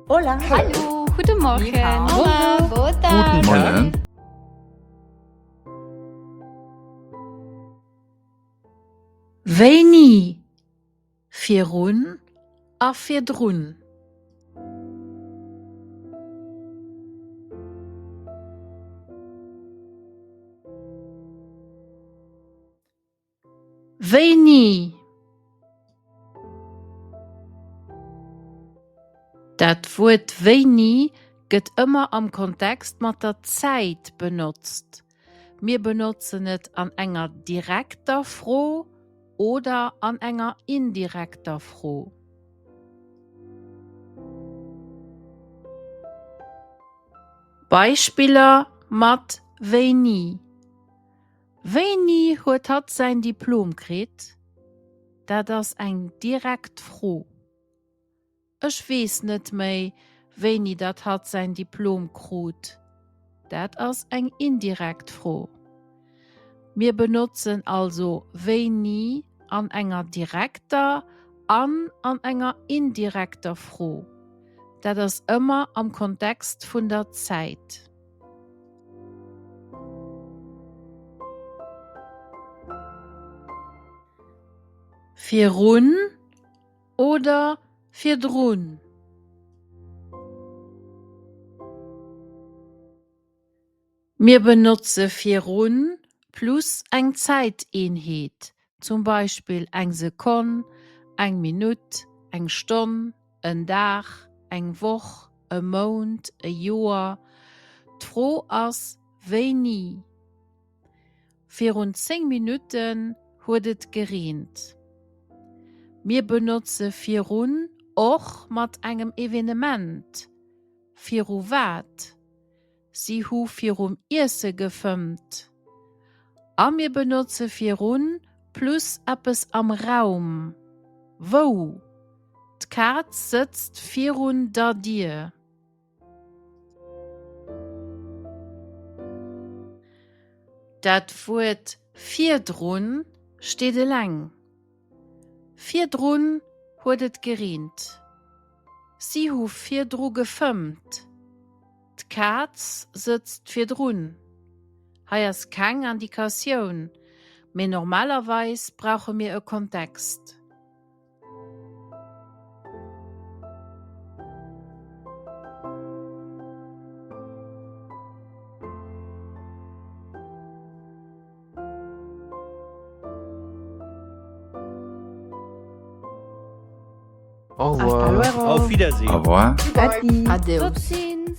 Hola. Hallo, goedemorgen. Hola, boa tarde. Guten Moien. Wéini? Virun a virdrun. Wéini? Dat Wuert wéini gëtt ëmmer am Kontext mat der Zäit benotzt. Mir benotzen et an enger direkter Fro oder an enger indirekter Fro. Beispiller mat wéini, Wéini huet hatt säin Diplom kritt? Dat ass eng direkt Fro. Ech weess net méi, wéini datt hatt säin Diplom krut. Dat ass eng indirekt Fro. Mir benotzen also wéini an enger direkter an an enger indirekter Fro. Dat ass ëmmer am Kontext vun der Zäit. Virun oder virdrun? Mir benotze virun plus eng Zäiteenheet, zum Beispill eng Sekonn, eng Minutt, eng Stonn, en Dag, eng Woch, e Mount, e Joer. D'Fro ass, Wéini? Virun 10 Minutten huet et gereent. Mir benotze virun och mat engem Evenement. Viru wat? Si hu virum Iesse gefëmmt. A mir benotze virun plus eppes am Raum. Wou? D'Kaz sëtzt virun der Dier. Dat Wuert virdrun steet eleng. Virdrun huet et gereent. Si hu virdru gefëmmt. D'Kaz sëtzt virdrun. Hei ass keng Indikatioun, mee normalerweis brauche mir e Kontext. Au revoir. Auf Wiedersehen. Au revoir. Adi. Adeus. Tot ziens.